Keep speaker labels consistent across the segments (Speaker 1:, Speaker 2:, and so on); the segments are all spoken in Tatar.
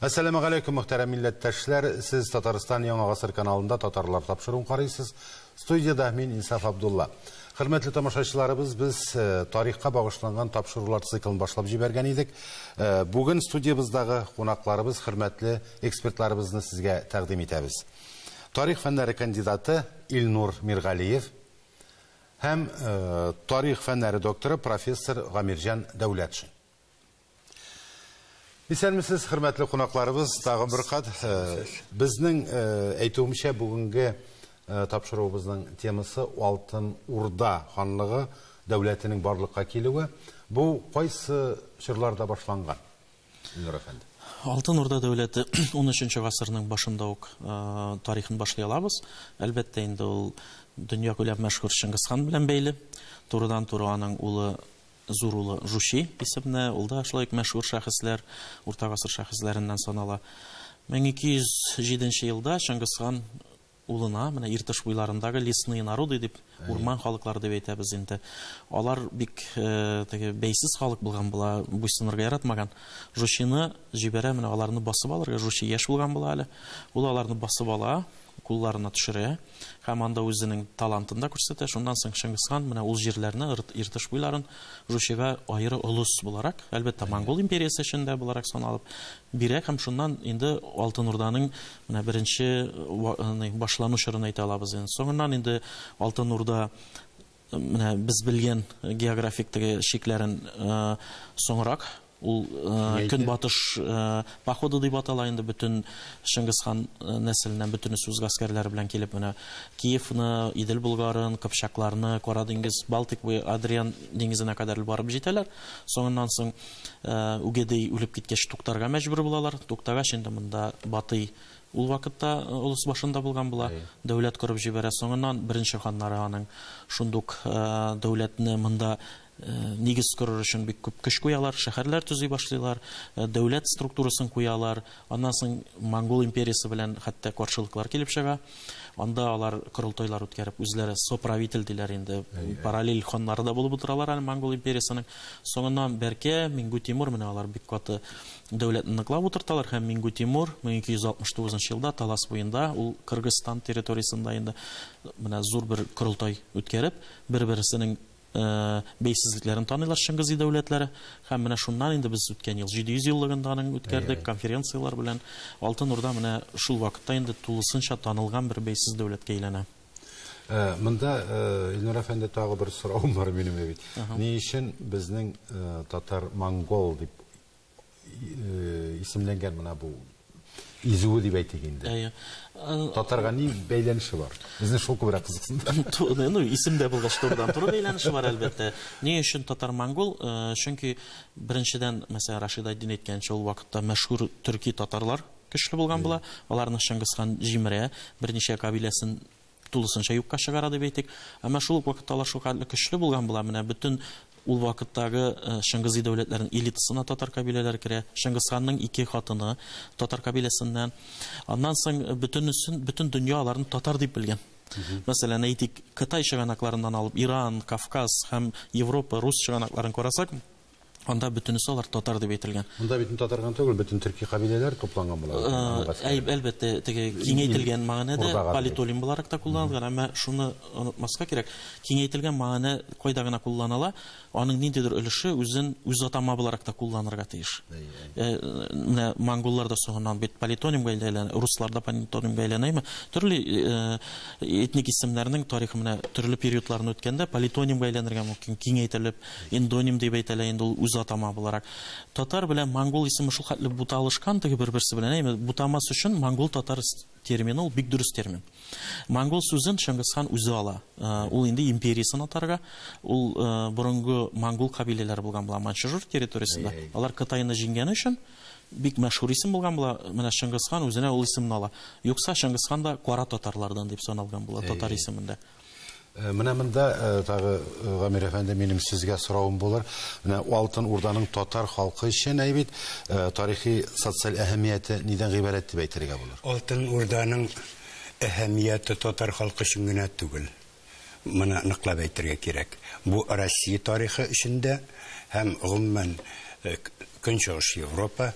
Speaker 1: Әссәламү галәйкүм, мөхтәрәм милләттәшләр. Сез Татарстан Яңа Гасыр каналында Татарлар тапшыруын карыйсыз. Студиядә мин, Инсаф Абдулла. Хөрмәтле тамашачыларыбыз, без тарихка багышланган тапшырулар циклын башлап җибәргән идек. Бүген студиябездәге кунакларыбыз, хөрмәтле экспертларыбызны сезгә тәкъдим итәбез. Тарих фәннәре кандидаты Илнур Миргалиев һәм тарих фәннәре докторы, профессор Гамирҗан Дәүләтшин. Исәнмесез, хөрмәтле кунакларыбыз, тагын бер кат. Безнең әйтүемчә, бүгенге тапшыруыбызның темасы Алтын Урда ханлыгы дәүләтенең барлыкка килүе. Бу кайсы чорларда башланган, Илнур әфәнде?
Speaker 2: Алтын Урда дәүләте 13 гасырның башында ук тарихын башлый алабыз. Әлбәттә инде, ул дөнья күләм мәшһүр Чыңгызхан белән бәйле. Турыдан-туры аның улы, зур улы Жучи исемле, ул да шулай ук мәшһүр шәхесләр, урта гасыр шәхесләреннән санала. 1207 елда Чыңгызхан улына менә Иртыш буйларындагы лесные народы дип, урман халыклары дип әйтәбез инде. Алар бик теге бәйсез халык булган була, буйсынырга яратмаган. Жучины җибәрә менә аларны басып алырга. Жучи яшь булган була әле. Ул аларны басып ала, кулларына төшерә һәм анда үзенең талантын да күрсәтә. Шуннан соң Чыңгызхан менә ул җирләрне, Иртыш буйларын Жучига аеры олыс буларак, әлбәттә, Монгол империясе эчендә буларак саналып бирә һәм шуннан инде Алтын Урданың менә беренче башлану чорын әйтә алабыз инде. Соңыннан инде Алтын Урда менә без белгән географик теге чикләрен соңрак ул көнбатыш походы дип атала инде, бөтен Чыңгызхан нәселеннән бөтенесе үз гаскәрләре белән килеп менә Киевны, Идел Болгарын, Кыпчакларны, Кара диңгез, Балтик буе, Адриан диңгезенә кадәр барып җитәләр. Соңыннан соң Үгедей үлеп киткәч туктарга мәҗбүр булалар. Туктагач инде монда Батый ул вакытта олыс башында булган була, дәүләт корып җибәрә. Соңыннан беренче ханнары аның шундук дәүләтне монда нигез корыр өчен бик күп көч куялар, шәһәрләр төзи башлыйлар, дәүләт структурасын куялар. Аннан соң Монгол империясе белән хәтта каршылыклар килеп чыга. Анда алар корылтайлар үткәреп, үзләре соправитель диләр инде, параллель ханнары да булып утыралар әле Монгол империясенең. Соңыннан Бәркә, Миңгү Тимур, менә алар бик каты дәүләтне ныклап утырталар һәм Миңгү Тимур 1269 елда Талас буенда, ул Кыргызстан территориясендә инде, менә зур бер корылтай үткәреп, бер-берсенең бәйсезлекләрен таныйлар Чыңгызи дәүләтләре һәм менә шуннан инде без үткән ел 700 еллыгында аның үткәрдек конференцияләр белән. Алтын Урда менә шул вакытта инде тулысынча танылган бер бәйсез дәүләткә әйләнә.
Speaker 1: Монда, Илнур әфәнде, тагы бер соравым бар минем бит. Ни өчен безнең татар-монгол дип исемләнгән менә бу изүе дип әйтик инде?
Speaker 2: Әйе.
Speaker 1: Татарга ни бәйләнеше бар? Безне шул күбрәк кызыксындыра.
Speaker 2: Ну, исемдә булгач, турыдан туры бәйләнеше бар, әлбәттә. Ни өчен татар-монгол? Чөнки беренчедән, мәсәлән, Рашид Айдин әйткәнчә, ул вакытта мәшһүр төрки татарлар көчле булган була. Аларны Чыңгызхан җимерә, берничә кабиләсен тулысынча юкка чыгара дип әйтик. Әмма шул ук вакытта алар шулкадәрле көчле булган була. Менә бөтен ул вакыттагы Чыңгызи дәүләтләренең элитасына татар кабиләләре керә. Чыңгызханның ике хатыны татар кабиләсеннән. Аннан соң бөтенесен, бөтен дөнья аларны татар дип белгән. Мәсәлән, әйтик, Кытай чыганакларыннан алып Иран, Кавказ һәм Европа, рус чыганакларын карасак, анда бөтенесе алар татар дип әйтелгән.
Speaker 1: Монда бит татар гына түгел, бөтен төрки кабиләләр тупланган була.
Speaker 2: Әлбәттә, теге киңәйтелгән мәгънәдә политолим буларак та кулланылган, әмма шуны онытмаска кирәк, киңәйтелгән мәгънә кайда гына кулланыла, аның ниндидер өлеше үзен үз атама буларак та кулланырга тиеш. Менә монголлар да соңыннан бит политонимга әйләнә, руслар да политонимга әйләнәме? Төрле этник исемнәрнең тарихы менә төрле периодларны үткәндә политонимга әйләнергә мөмкин, киңәйтелеп, эндоним дип әйтелә инде ул үз атама буларак. Татар белән монгол исеме шул хәтле буталышкан теге бер-берсе белән, әйме, бутамас өчен монгол-татар термины ул бик дөрес термин. Монгол сүзен Чыңгызхан үзе ала. Ул инде империясын атарга, ул борынгы монгол кабиләләре булган була Маньчжур территориясендә. Алар Кытайны җиңгән өчен бик мәшһүр исем булган була. Менә Чыңгызхан үзенә ул исемне ала. Юкса Чыңгызхан да кара татарлардан дип саналган була татар исемендә.
Speaker 1: Менә монда тагы, Гамир әфәнде, минем сезгә соравым булыр. Менә Алтын Урданың татар халкы өчен әй бит тарихи социаль әһәмияте нидән гыйбарәт дип әйтергә булыр?
Speaker 3: Алтын Урданың әһәмияте татар халкы өчен генә түгел. Моны ныклап әйтергә кирәк. Бу Россия тарихы өчен дә һәм гомумән Көнчыгыш Европа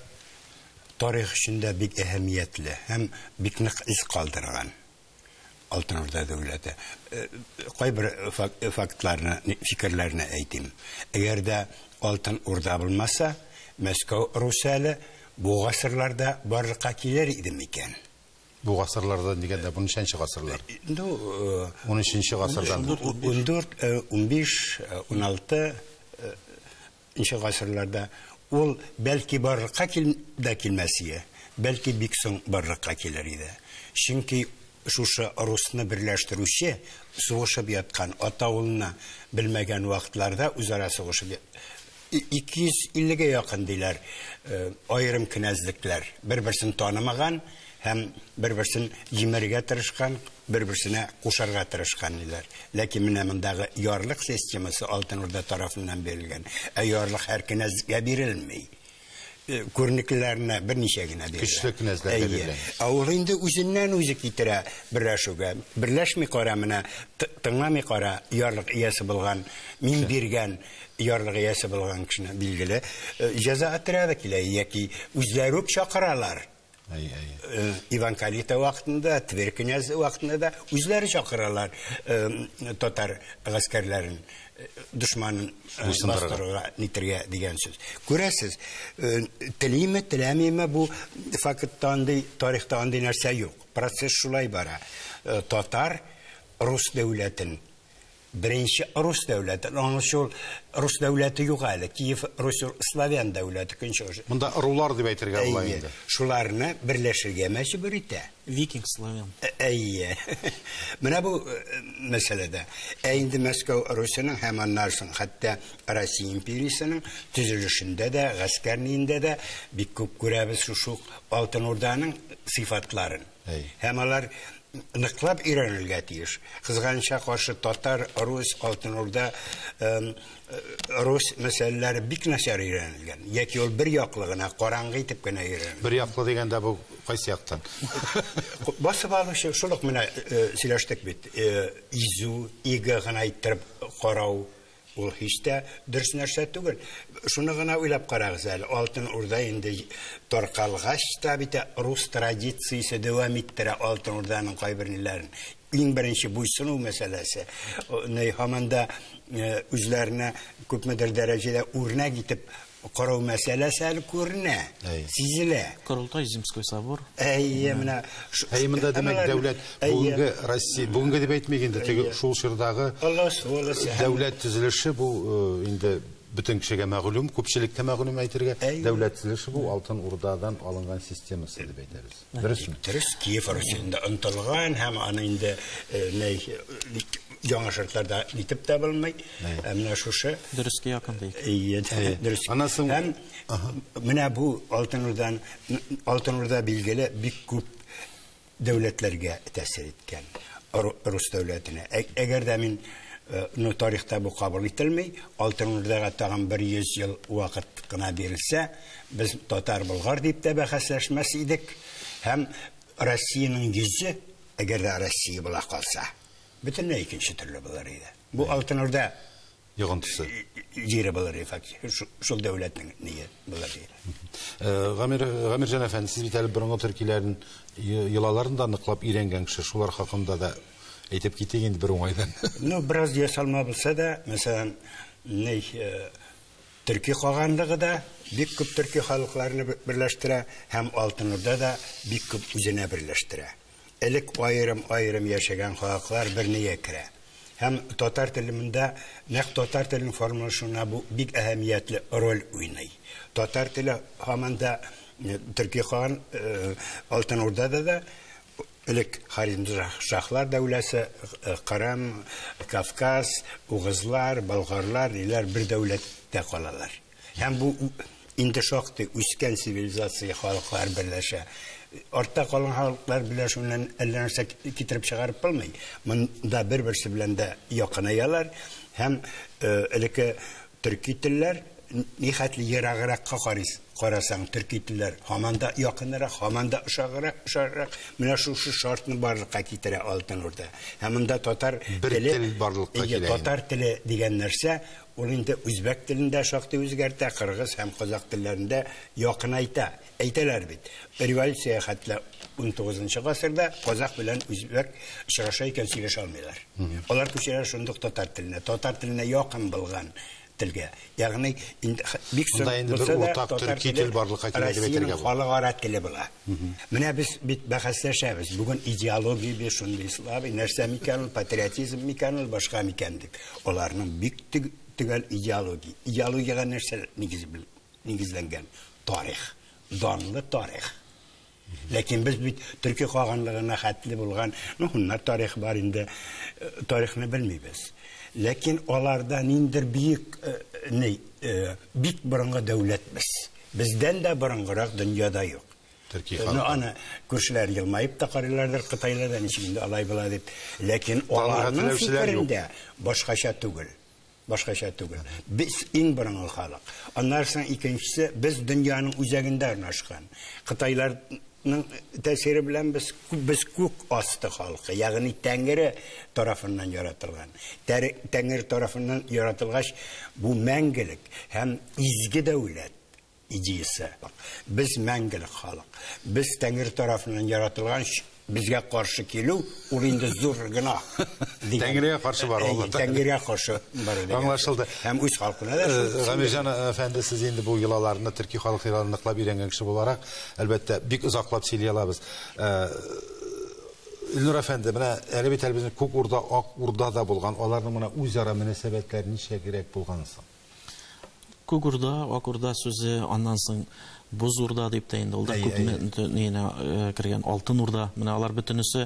Speaker 3: Тарих өчен дә бик әһәмиятле һәм бик нык из калдырган Алтын Урда дәүләте. Кайбер фактларны, фикерләрне әйтим. Әгәр дә Алтын Урда булмаса, Мәскәү Русе әле бу гасырларда барлыкка килер иде микән?
Speaker 1: Бу гасырларда дигәндә, бу ничәнче гасырлар?
Speaker 3: Ну,
Speaker 1: 13 гасырдан.
Speaker 3: 14, 15, 16 нчы гасырларда ул бәлки барлыкка дә килмәс иде, бәлки бик соң барлыкка килер иде. Чөнки шушы русны берләштерүче сугышып яткан ата-улны белмәгән вакытларда үзара сугышып 250-гә якын диләр аерым кенәзлекләр, бер-берсен танымаган һәм бер-берсен җимерергә тырышкан, бер-берсенә кушарга тырышкан диләр. Ләкин менә мондагы ярлык системасы Алтын Урда тарафыннан бирелгән. Ә ярлык һәр кенәзгә бирелми. Күренеклеләренә берничә генә бирелә.
Speaker 1: Көчле кенәзләргә бирелә.
Speaker 3: Ә ул инде үзеннән үзе китерә берләшүгә. Берләшми кара менә, тыңламый кара ярлык иясе булган, мин биргән ярлык иясе булган кешене билгеле җәза отряды килә яки үзләре үк чакыралар. Иван Калита вакытында, Тверь князе вакытында да үзләре чакыралар татар гаскәрләрен, дошманын бастырырга, нитергә дигән сүз. Күрәсез, телиме, теләмиме, бу фактта андый, тарихта андый нәрсә юк. Процесс шулай бара. Татар рус дәүләтен, беренче рус дәүләте, аның шул рус дәүләте юк әле, Киев Русь славян дәүләте көнчыгыш.
Speaker 1: Монда рулар дип әйтергә була инде.
Speaker 3: Шуларны берләшергә мәҗбүр итә.
Speaker 2: Викинг славян.
Speaker 3: Әйе. Менә бу мәсьәләдә. Ә инде Мәскәү Русының һәм аннан соң хәтта Россия империясының төзелешендә дә, гаскәрниендә дә бик күп күрәбез шушы Алтын Урданың сыйфатларын. Һәм алар ныклап өйрәнелгә тиеш. Кызганычка каршы татар, рус, Алтын Урда, рус мәсьәләләре бик начар өйрәнелгән. Яки ул бер яклы гына, караңгы итеп кенә өйрәнелгән.
Speaker 1: Бер яклы дигәндә бу кайсы яктан?
Speaker 3: Басып алучы, шул ук менә сөйләштек бит. Изү, иге гына иттереп карау ул һич тә дөрес нәрсә түгел. Шуны гына уйлап карагыз әле. Алтын Урда инде таркалгач та бит рус традициясе дәвам иттерә Алтын Урданың кайбер ниләрен. Иң беренче буйсыну мәсьәләсе. Һаман да үзләренә күпмедер дәрәҗәдә үрнәк итеп карау мәсьәләсе әле күренә, сизелә.
Speaker 2: Корылтай, Земской собор.
Speaker 3: Әйе, менә.
Speaker 1: Әйе, монда димәк дәүләт бүгенге Россия, бүгенге дип әйтмик инде, теге шул чордагы дәүләт төзелеше бу инде бөтен кешегә мәгълүм, күпчелеккә мәгълүм әйтергә, дәүләт төзелеше бу Алтын Урдадан алынган системасы дип әйтәбез. Дөресме?
Speaker 3: Дөрес, Киев Русендә ынтылган һәм аны инде яңа шартларда нитеп тә булмый. Ә менә шушы
Speaker 2: дөрескә якын диек.
Speaker 3: Әйе, дөрес. Һәм менә бу Алтын Урдан, Алтын Урда билгеле бик күп дәүләтләргә тәэсир иткән рус дәүләтенә. Әгәр дә мин ну тарихта бу кабул ителми, Алтын Урдага тагын 100 ел вакыт кына бирелсә, без татар-болгар дип тә бәхәсләшмәс идек. Һәм Россиянең йөзе, әгәр дә Россия була калса, бөтенләй икенче төрле булыр иде. Бу Алтын Урда
Speaker 1: йогынтысы
Speaker 3: җире булыр иде, фактически шул дәүләтнең ние булыр иде.
Speaker 1: Гамирҗан әфәнде, сез бит әле борынгы төркиләрнең йолаларын да ныклап өйрәнгән кеше, шулар хакында да әйтеп китик инде бер уңайдан.
Speaker 3: Ну, бераз ясалма булса да, мәсәлән, төрки каганлыгы да бик күп төрки халыкларны берләштерә һәм Алтын Урда да бик күп үзенә берләштерә. Элек айрым-айрым яшәгән халыклар бернигә керә. Һәм татар телендә нәкъ татар теленең формалашуына бу бик әһәмиятле роль уйный. Татар теле һаман да төрки каган Алтын Урдада да элек Хорезмшаһлар дәүләте, Кырым, Кавказ, угызлар, болгарлар, иләр бер дәүләттә калалар. Һәм бу инде шактый үскән цивилизация халыклар берләшә. Артта калган халыклар берләшүеннән әллә нәрсә китереп чыгарып булмый. Монда бер-берсе белән дә якынаялар һәм элекке төрки телләр нихәтле ерагракка карасаң, төрки телләр һаман да якынрак, һаман да ошаграк. Менә шушы шартны барлыкка китерә Алтын Урда. Һәм монда татар теле барлыкка килә. Татар теле дигән нәрсә ул инде үзбәк телендә шактый үзгәртә, кыргыз һәм казак телләрендә якынайта. Әйтәләр бит. Революция хәтле 19 гасырда казак белән үзбәк очраша икән сөйләшә алмыйлар. Алар күчәләр шундук татар теленә. Татар теленә якын булган телгә. Ягъни бик
Speaker 1: соң булса да татар теле
Speaker 3: Россиянең халыкара теле була. Менә без бит бәхәсләшәбез. Бүген идеология бит шундый слабый, нәрсә микән ул, патриотизм микән ул, башка микән дип. Аларның бик төгәл идеология. Идеологиягә нәрсә нигезләнгән? Тарих. Данлы тарих. Ләкин без бит Төрки каганлыгына хәтле булган, ну, һуннар тарих бар инде, тарихны белмибез. Ләкин аларда ниндер бик бик борынгы дәүләт без. Бездән дә борынгырак дөньяда юк.
Speaker 1: Төрки
Speaker 3: халкы. Аны күршеләр елмаеп та карыйлардыр, Кытайларда ничек инде алай була дип. Ләкин аларның фикерендә башкача түгел. Башкача түгел. Без иң борынгы халык. Аннан соң икенчесе, без дөньяның үзәгендә урнашкан. Кытайларның тәэсире белән без күк асты халкы, ягъни Тәңре тарафыннан яратылган. Тәңре тарафыннан яратылгач, бу мәңгелек һәм изге дәүләт идеясы. Без мәңгелек халык. Без Тәңре тарафыннан яратылган, безгә каршы килү ул инде зур гөнаһ.
Speaker 1: Тәңрегә каршы бару.
Speaker 3: Тәңрегә каршы бару.
Speaker 1: Аңлашылды.
Speaker 3: Һәм үз халкына да.
Speaker 1: Гамирҗан әфәнде, сез инде бу йолаларны, төрки халык йолаларын ныклап өйрәнгән кеше буларак, әлбәттә, бик озаклап сөйли алабыз. Илнур әфәнде, менә әле бит әле безнең Күк Урда, Ак Урда да булган, аларның менә үзара мөнәсәбәтләре ничәгрәк булган соң?
Speaker 2: Күк Урда, Ак Урда сүзе, аннан соң Боз Урда дип тә инде ул да күп нигенә кергән, Алтын Урда. Менә алар бөтенесе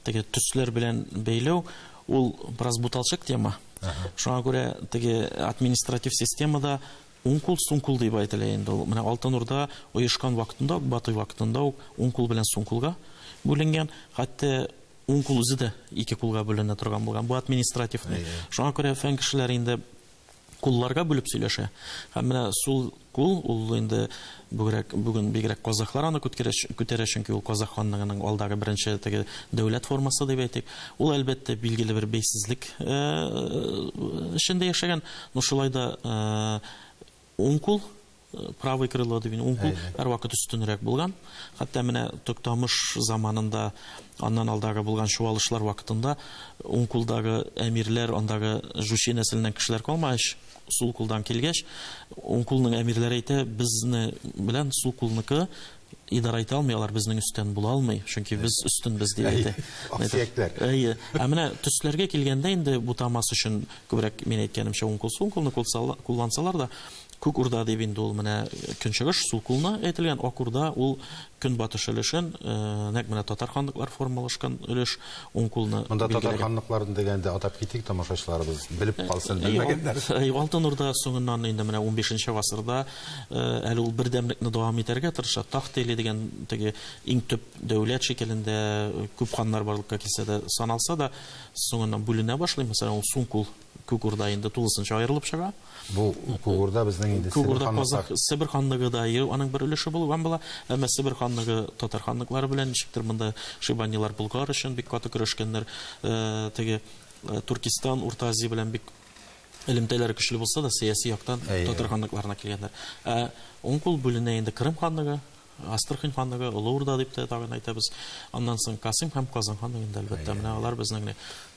Speaker 2: теге төсләр белән бәйләү, ул бераз буталчык тема. Шуңа күрә теге административ системада уң кул, сул кул дип әйтелә инде ул. Менә Алтын Урда оешкан вакытында, Батый вакытында ук уң кул белән сул кулга бүленгән, хәтта уң кул үзе дә ике кулга бүленә торган булган. Бу административный. Шуңа күрә фән кешеләре инде кулларга бүлеп сөйләшә. Һәм менә сул кул, ул инде бүген бигрәк казахлар аны күтәрә, чөнки ул казах ханлыгының алдагы беренче теге дәүләт формасы дип әйтик. Ул әлбәттә билгеле бер бәйсезлек эчендә яшәгән, но шулай да уң кул, правый крыло дип, уң кул һәрвакыт өстенрәк булган. Хәтта менә Туктамыш заманында, аннан алдагы булган чуалышлар вакытында уң кулдагы әмирләр, андагы Жучи нәселеннән кешеләр калмагач, сул кулдан килгәч, уң кулның әмирләре әйтә, безне белән сул кулныкы идара итә алмый, алар безнең өстен була алмый, чөнки без өстенбез дип әйтә.
Speaker 1: Аксөякләр.
Speaker 2: Әйе. Ә менә төсләргә килгәндә инде бутамас өчен күбрәк мин әйткәнемчә уң кул, сул кулны куллансалар да, Күк Урда дип инде ул менә көнчыгыш сул кулны әйтелгән, Ак Урда ул көнбатыш өлешен, нәкъ менә татар ханлыклар формалашкан өлеш, уң кулны.
Speaker 1: Монда татар ханлыкларын дигәндә атап китик, тамашачыларыбыз белеп калсын, белмәгәннәр.
Speaker 2: Алтын Урда соңыннан инде менә 15 гасырда әле ул бердәмлекне дәвам итәргә тырыша. Тахт иле дигән теге иң төп дәүләт шикелендә күп ханнар барлыкка килсә дә саналса да, соңыннан бүленә башлый. Мәсәлән, ул сул кул Күк Урда инде тулысынча аерылып чыга.
Speaker 1: Бу Күк Урда безнең инде
Speaker 2: Күк Урда Казах Себер ханлыгы да аның бер өлеше булган була. Әмма Себер ханлыгы татар ханлыклары белән ничектер монда шибанилар Болгар өчен бик каты көрәшкәннәр. Теге Туркестан, Урта Азия белән бик элемтәләре көчле булса да, сәяси яктан татар ханлыкларына килгәннәр. Ә уң кул бүленә инде Крым ханлыгы, Астрахань ханлыгы, Олы Урда дип тә тагын әйтәбез. Аннан соң Касым һәм Казан ханлыгы инде әлбәттә. Менә алар безнең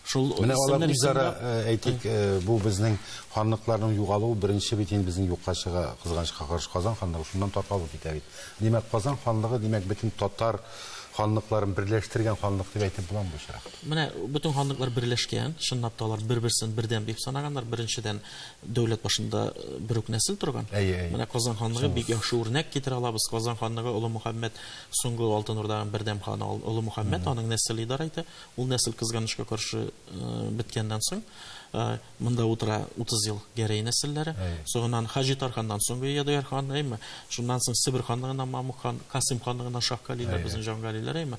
Speaker 2: шул
Speaker 1: менә алар үзара әйтик, бу безнең ханлыкларның югалуы беренче бит инде безнең юкка чыга, кызганычка каршы Казан ханлыгы шуннан таркалып китә бит. Димәк, Казан ханлыгы, димәк, бөтен татар ханлыкларын берләштергән ханлык дип әйтеп буламы бу очракта?
Speaker 2: Менә бөтен ханлыклар берләшкән, чынлап та алар бер-берсен бердәм дип санаганнар. Беренчедән, дәүләт башында бер үк нәсел торган. Менә Казан ханлыгы бик яхшы үрнәк китерә алабыз. Казан ханлыгы Олы Мөхәммәд, соңгы Алтын Урданың бердәм ханы Олы Мөхәммәд, аның нәселе идарә итә. Ул нәсел кызганычка каршы беткәннән соң, монда утыра 30 ел Гәрәй нәселләре. Соңыннан Хаҗи Тарханнан соңгы Ядыяр хан, әйме? Шуннан соң Себер ханлыгыннан Мамук хан, Касым ханлыгыннан Шаһгалиләр, безнең Җангалиләр, әйме?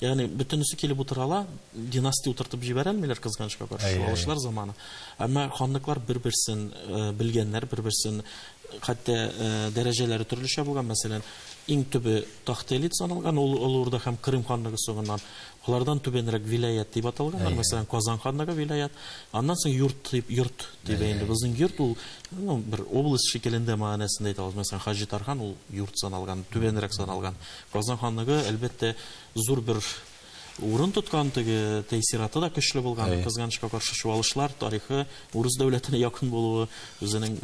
Speaker 2: Ягъни бөтенесе килеп утыра, династия утыртып җибәрә алмыйлар кызганычка каршы, чуалышлар заманы. Әмма ханлыклар бер-берсен белгәннәр, бер-берсен Хәтта дәрәҗәләре төрлечә булган, мәсәлән, иң төбе тахтелит саналган, ул Олы Урда һәм Крым ханлыгы соңыннан. Алардан түбәнрәк вилаят дип аталган, мәсәлән, Казан ханлыгы вилаят. Аннан соң йорт дип, йорт дип инде. Безнең йорт ул, ну, бер область шикелендә мәгънәсендә әйтә алабыз. Мәсәлән, Хаҗи Тархан ул йорт саналган, түбәнрәк саналган. Казан ханлыгы, әлбәттә, зур бер урын тоткан, теге тәэсираты да көчле булган, кызганычка каршы чуалышлар тарихы, урыс дәүләтенә якын булуы үзенең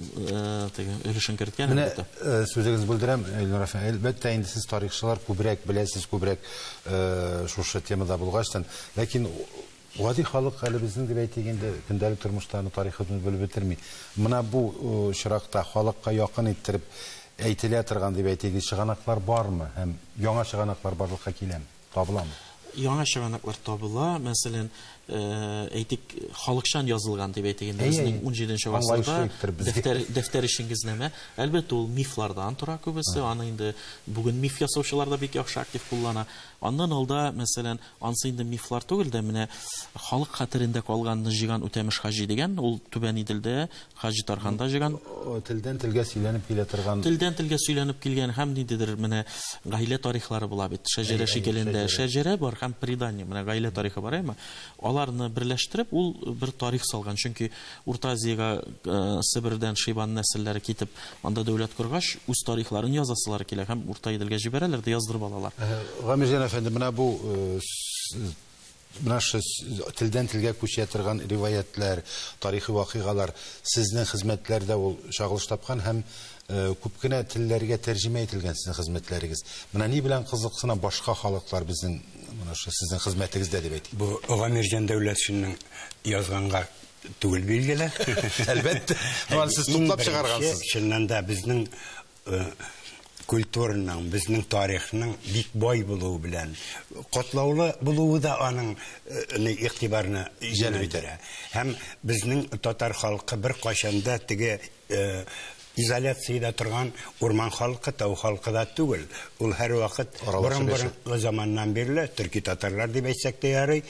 Speaker 2: теге өлешен керткән.
Speaker 1: Менә сүзегезне бүлдерәм, Илнур әфәнде. Әлбәттә, инде сез тарихчылар күбрәк беләсез, күбрәк шушы темада булгачтан, ләкин гади халык әле безнең дип әйтик инде көндәлек тормышта аны тарихыбызны белеп бетерми. Менә бу очракта халыкка якын иттереп әйтелә торган дип әйтик, чыганаклар бармы һәм яңа чыганаклар барлыкка киләме, табыламы?
Speaker 2: Яңа чыганаклар табыла, мәсәлән, әйтик, халыкчан язылган дип әйтик инде, безнең 17 гасырда дәфтәр эшеңгезнәмә. Әлбәттә, ул мифлардан тора күбесе, аны инде бүген миф ясаучылар да бик яхшы актив куллана. Аннан алда, мәсәлән, ансы инде мифлар түгел дә, менә халык хәтерендә калганны җыйган Үтәмеш Хаҗи дигән, ул Түбән Иделдә, Хаҗи Тарханда җыйган.
Speaker 1: Телдән телгә сөйләнеп килә торган.
Speaker 2: Телдән телгә сөйләнеп килгән һәм ниндидер менә гаилә тарихлары була бит. Шәҗәрә шикелендә шәҗәрә бар һәм предание, менә гаилә тарихы бар, әйме? Аларны берләштереп, ул бер тарих салган. Чөнки Урта Азиягә Себердән Шибан нәселләре китеп, анда дәүләт коргач, үз тарихларын язасылар килә һәм Урта Иделгә җибәрәләр дә яздырып алалар.
Speaker 1: Гамирҗан әфәнде, менә бу менә шу телдән телгә күчә торган риваятлар, тарихи вакыйгалар сезнең хезмәтләрдә ул чагылыш тапкан һәм күп кенә телләргә тәрҗемә ителгән сезнең хезмәтләрегез. Менә ни белән кызыксына башка халыклар безнең менә шу сезнең хезмәтегездә дип әйтик.
Speaker 3: Бу Гамирҗан Дәүләтшинның язганга түгел билгеле.
Speaker 1: Әлбәттә, аны сез туплап чыгаргансыз.
Speaker 3: Чыннан да безнең культураның, безнең тарихның бик бай булуы белән, катлаулы булуы да аның игътибарны җәлеп итә. Һәм безнең татар халкы бер кайчан да теге изоляциядә торган урман халкы, тау халкы да түгел. Ул һәр вакыт борын-борын заманнан бирле төрки татарлар дип әйтсәк тә ярый,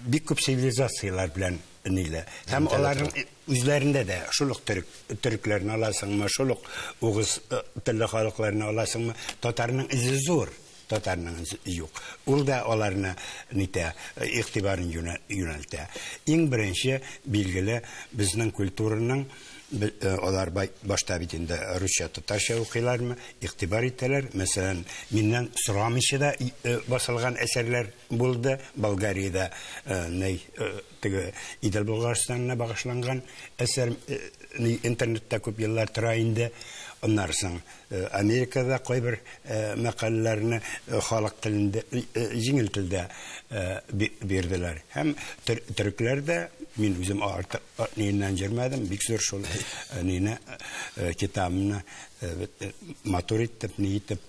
Speaker 3: бик күп цивилизацияләр белән ниле. Һәм аларның үзләрендә дә шул ук төрекләрне аласыңмы, шул ук угыз телле халыкларны аласыңмы, татарның изе зур, татарның изе юк. Ул да аларны нитә, игътибарын юнәлтә. Иң беренче билгеле безнең культураның, алар башта бит инде русча, татарча укыйлармы, игътибар итәләр. Мәсәлән, миннән сорамыйча да басылган әсәрләр булды. Болгариядә, теге Идел Болгарстанына багышланган әсәр, интернетта күп еллар тора инде. Аннан соң Америкада кайбер мәкаләләрне халык телендә, җиңел телдә бирделәр. Һәм төрекләр дә, мин үзем ниннән җөрмәдем, бик зур шул нине, китабымны матур итеп, ни итеп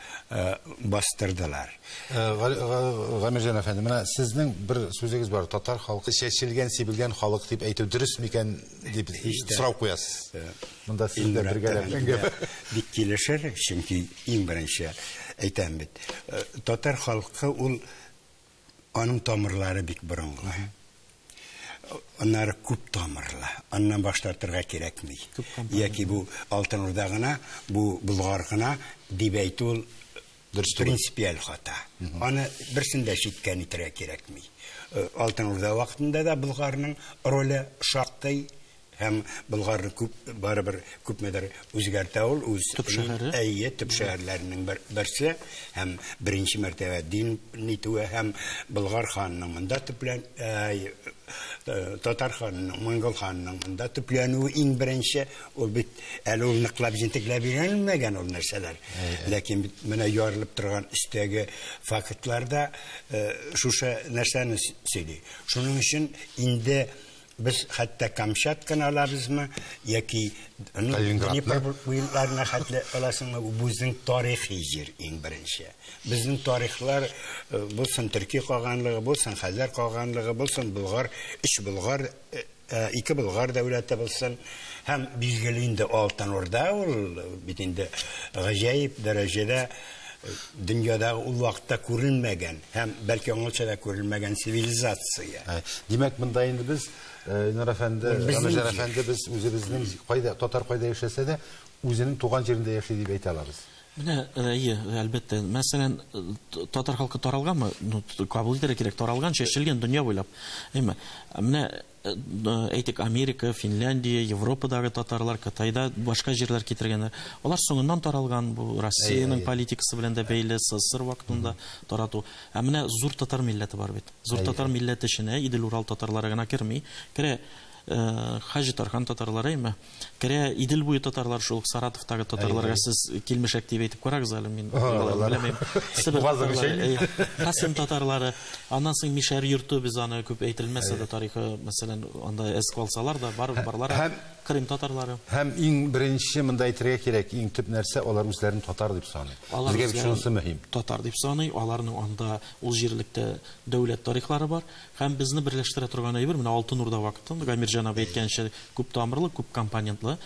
Speaker 3: бастырдылар.
Speaker 1: Гамирҗан әфәнде, менә сезнең бер сүзегез бар, татар халкы чәчелгән, сибелгән халык дип әйтү дөрес микән дип сорау куясыз. Монда сез дә бергәләп әңгәмә.
Speaker 3: Бик килешер, чөнки иң беренче әйтәм бит, татар халкы ул аның тамырлары бик борынгы. Аннары күп тамырлы, аннан баш тартырга кирәкми. Яки бу Алтын Урда гына, бу Болгар гына дип әйтү ул принципиаль хата. Аны берсен дә читкә нитәргә кирәкми. Алтын Урда вакытында да Болгарның роле шактый, һәм Болгарны күп, барыбер күпмедер үзгәртә ул, үз
Speaker 2: төп шәһәре.
Speaker 3: Әйе, төп шәһәрләренең берсе, һәм беренче мәртәбә дин нитүе, һәм Болгар ханының монда төплән, татар ханының, монгол ханының монда төпләнүе иң беренче, ул бит әле ул ныклап җентекләп өйрәнелмәгән ул нәрсәләр. Ләкин бит менә ярылып торган өстәге фактлар да шушы нәрсәне сөйли. Шуның өчен инде без хәтта Камчатканы алабызмы, яки Днепр буйларына хәтле аласыңмы, бу безнең тарихи җир иң беренче. Безнең тарихлар булсын Төрки каганлыгы, булсын Хәзәр каганлыгы, булсын Болгар, өч Болгар, ике Болгар дәүләте булсын. Һәм билгеле инде Алтын Урда ул бит инде гаҗәеп дәрәҗәдә Дөньядагы ул вакытта күрелмәгән һәм бәлки аңлыча да күрелмәгән цивилизация.
Speaker 1: Димәк, монда инде без Илнур әфәнде, Гамирҗан әфәнде, без үзебезнең кайда татар кайда яшәсә дә, үзенең туган җирендә яши дип әйтә алабыз.
Speaker 2: Менә, әйе, әлбәттә. Мәсәлән, татар халкы таралганмы? Ну, кабул итәргә кирәк, таралган, чәчелгән дөнья буйлап. Әйме? Менә әйтик, Америка, Финляндия, Европадагы татарлар, Кытайда башка җирләр китергәннәр. Алар соңыннан таралган, бу Россиянең политикасы белән дә бәйле, СССР вакытында тарату. Ә менә зур татар милләте бар бит. Зур татар милләте эченә Идел-Урал татарлары гына керми. Керә Хаҗи Тархан татарлары, әйме? Керә Идел буе татарлары, шул ук Саратовтагы татарларга сез килмешәк дип әйтеп карагыз әле, мин белмим. Себер татарлары, Касым татарлары, аннан соң Мишәр йорты, без аны күп әйтелмәсә дә тарихы, мәсәлән, анда әз калсалар да, бар барлар. Крым татарлары.
Speaker 1: Һәм иң беренче монда әйтергә кирәк, иң төп нәрсә, алар үзләрен татар дип саный. Безгә бит шунысы мөһим.
Speaker 2: Татар дип саный, аларның анда ул җирлектә дәүләт тарихлары бар. Һәм безне берләштерә торган әйбер, менә Алтын Урда вакытында, Гамирҗан абый әйткәнчә, күп тамырлы, күп компонентлы.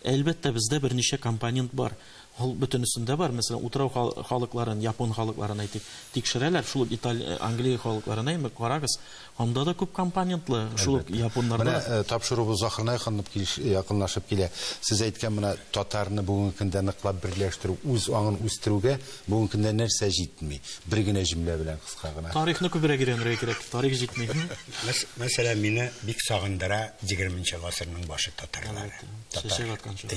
Speaker 2: Әлбәттә, бездә берничә компонент бар. Ул бөтенесендә бар. Мәсәлән, утрау халыкларын, япон халыкларын әйтик, тикшерәләр. Шул ук Италия, Англия халыкларын әйме, карагыз, анда да күп компонентлы, шул ук японнарда.
Speaker 1: Менә тапшыруыбыз ахырына якынлашып килә. Сез әйткән менә татарны бүгенге көндә ныклап берләштерү, үз аңын үстерүгә бүгенге көндә нәрсә җитми? Бер генә җөмлә белән кыска гына.
Speaker 2: Тарихны күбрәк өйрәнергә кирәк, тарих җитми.
Speaker 3: Мәсәлән, мине бик сагындыра 20 гасырның башы татарлары.
Speaker 2: Чәчәк аткан чор.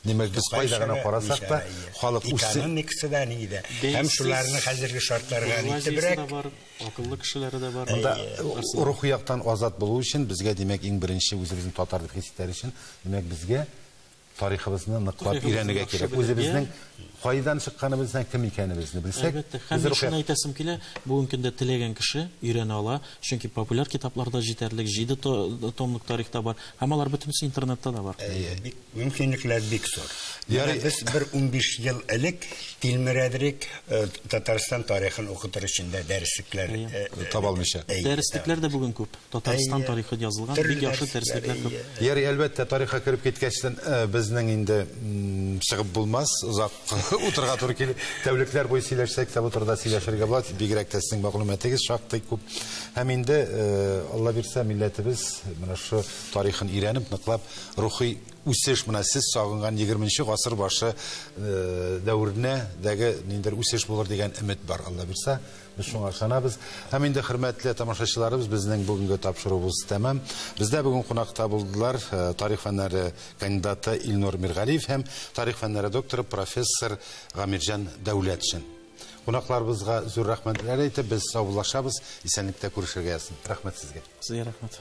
Speaker 1: Димәк, без кайда гына карасак та, халык үсә.
Speaker 3: Экономикасы да ни дә. Һәм шуларны хәзерге шартларга нитебрәк.
Speaker 2: Акыллы кешеләре дә бар.
Speaker 1: Монда рухи яктан азат булу өчен безгә, димәк, иң беренче үзебезне татар дип хис итәр өчен, димәк, безгә тарихыбызны ныклап өйрәнергә кирәк. Үзебезнең кайдан чыкканыбызны, кем икәнебезне белсәк.
Speaker 2: Әлбәттә, һәм шуны әйтәсем килә, бүгенге көндә теләгән кеше өйрәнә ала, чөнки популяр китапларда җитәрлек, 7 томлык тарихта бар, һәм алар бөтенесе интернетта да бар.
Speaker 3: Мөмкинлекләр бик зур. Без бер 15 ел элек тилмерәдерек Татарстан тарихын укытыр өчен дә дәреслекләр
Speaker 1: таба алмыйча.
Speaker 2: Дәреслекләр дә бүген күп. Татарстан тарихы язылган бик яхшы дәреслекләр күп.
Speaker 1: Ярый, әлбәттә, тарихка кереп киткәчтән безнең инде чыгып булмас, озак утырга туры килә. Тәүлекләр буе сөйләшсәк тә бу турыда сөйләшергә була. Бигрәк тә сезнең мәгълүматыгыз шактый күп. Һәм инде Алла бирсә, милләтебез менә шу тарихын өйрәнеп, ныклап рухи үсеш, менә сез сагынган 20 гасыр башы дәверенә дәге ниндер үсеш булыр дигән өмет бар, Алла бирсә. Без шуңа ышанабыз. Һәм инде хөрмәтле тамашачыларыбыз, безнең бүгенге тапшыруыбыз тәмам. Бездә бүген кунакта булдылар тарих фәннәре кандидаты Илнур Миргалиев һәм тарих фәннәре докторы профессор Гамирҗан Дәүләтшин. Кунакларыбызга зур рәхмәтләр әйтеп, без саубуллашабыз. Исәнлектә күрешергә язсын. Рәхмәт сезгә.
Speaker 2: Сезгә рәхмәт.